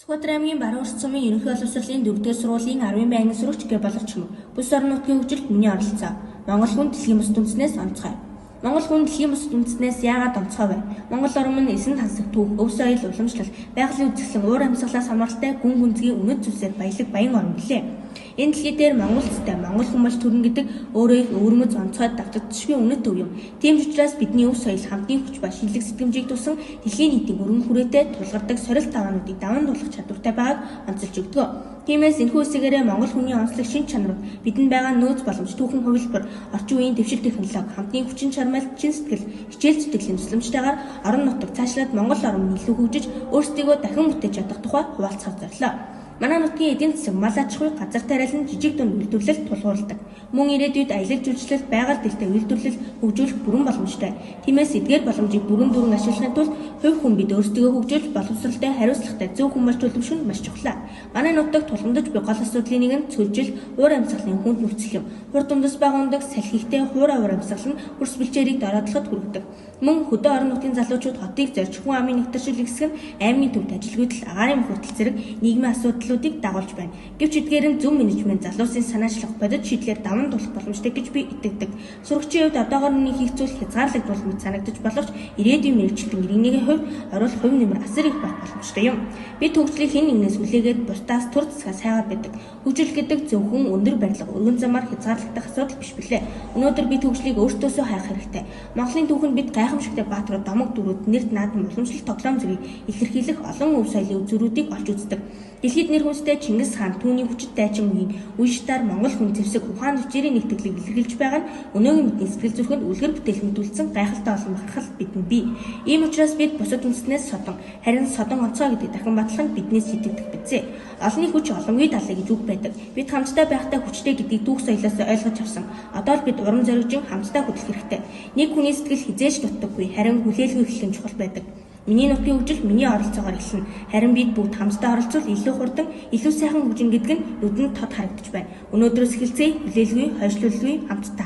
Сүхбаатар аймгийн Баруун Урт сумын ерөнхий боловсролын 4-р сургуулийн 10-ын байнгын сурагч Гэ Болорч хэмээх. Бүс орон нутгийн хөгжилд миний оролцоо. Монгол хүн дэлхийн бусад үндэснээс онцгой. Монгол хүн дэлхийн бусад үндэснээс яагаад онцгой вэ? Монгол орн минь эсэн тансаг түүх, өв соёл, уламжлал, байгалийн үзэсгэлэн, уур амьсгалаас хамааралтай гүн гүнзгий үнэт зүйлсээр баялаг баян орн билээ. Энэ дэлхий дээр Монгол улстай Монгол хүн болж төрнө гэдэг өөрөө их өвөрмөц онцгой давтагдшгүй үнэт төв юм. Тийм ч учраас бидний өв соёл, хамтын хүч ба шинэлэг сэтгэмжийг тусан дэлхийн нийтийн өргөн хүрээтэй тулгардаг сорилт даваануудыг даван дуулах чадвартай байгааг онцолж өгдөг. Тиймээс энэхүү хэсгээрээ Монгол хүний онцлог шинж чанарууд, бидэнд байгаа нөөц боломж, түүхэн хувилбар, орчин үеийн дэвшил технологи, хамтын хүчин чармайлт, чин сэтгэл, хичээл зүтгэлийн тусламжтайгаар орон нутаг цаашлаад Монгол орн илүү хөгжиж, өөрсдийгөө дахин бүтээж чадах тухай хуваалцахар зорилоо. Манай нутгийн эдийн засаг, мал аж ахуй, газар тариалан, жижиг дунд үйлдвэрлэл тулгуурладаг. Мөн ирээдүйд аялал жуулчлал, байгаль дэлтэй үйлдвэрлэл хөгжүүлэх бүрэн боломжтой. Тиймээс эдгээр боломжийг бүрэн дүүрэн ашиглахын тулд хувь хүн бид өөрсдийгөө хөгжүүлж, боловсролтой, хариуцлагатай зөв хүн болж төлөвшөх нь маш чухал. Манай нутагт тулгамдж буй гол асуудлын нэг нь цөлжил, уур амьсгалын хүнд нөхцөл юм. Хур дундас бага ундаг, салхи ихтэй хуурай уур амьсгал нь хөрс бэлчээрийг дороодлоход хүргэдэг. Мөн хөдөө орон нутгийн залуучууд хотыг зорж хүн амын нэгтэршил ихсэх нь аймгийн төвд ажилгүйдэл, агаарын мөхөрдөл зэрэг нийгмийн асуудлуудыг дагуулж байна. Гэвч эдгээр нь зөв менежмент, залуусын санаачлах, бодит шийдлээр даван туулах боломжтой гэж би итгэдэг. Сурагчийн хувьд одоогоор миний хийх зүйл хязгаарлагдвал мэт санагдаж боловч ирээдүйн мэргэжилтэн иргэнийхээ хувьд оруулах хувь нэмэр асар их байх боломжтой юм. Бид хөгжлийг хэн нэгнээс хүлээгээд бусдаас төр засгаа сайгаад байдаг. Хөгжил гэдэг зөвхөн өндөр барилга, өргөн замаар хязгаарлагдах асуудал биш билээ. Өнөөдөр бид хөгжлийг өөрсдөөсөө хайх хэрэгтэй. Монголын түүхэнд бид гайхамшигтай баатрууд, домог дүрүүд, нэрд наадам, уламжлалт тоглоом зэргийг илэрхийлэх олон өв соёлын үзүүрүүдийг олж үздэг. Дэлхийд нэр хүндтэй Чингис хаан, түүний хүчит дайчин үеийн үе шатаар Монгол хүн зэвсэг ухаан түвшээрийн нэгтгэлийг илэрхийлж байгаа нь өнөөгийн бидний сэтгэл зүрхэнд үлгэр бүтээл мэт үлдсэн гайхалтай олон бахархал бидэнд бий. Ийм учраас бид бусад үндэстнээс содон, харин содон онцгой гэдэг дахин батлах нь биднээс шийдэгдэх бизээ. Олонний хүч олонгүй далай гэж үг байдаг. Бид хамтдаа байхдаа хүчтэй гэдгийг түүх соёлоос ойлгож авсан. Одоо л бид урам зоригжин хамтдаа хөдлөх хэрэгтэй. Нэг хүний сэтгэл хэзээ ч дутдаггүй, харин хүлээлгүй эхлэх нь чухал байдаг. Миний нутгийн хөгжил миний оролцоогоор эхэлнэ. Харин бид бүгд хамтдаа оролцвол илүү хурдан, илүү сайхан хөгжинэ гэдэг нь нүдэнд тод харагдаж байна. Өнөөдрөөс эхэлцгээе, хүлээлгүй, хойшлуулгүй хамтдаа.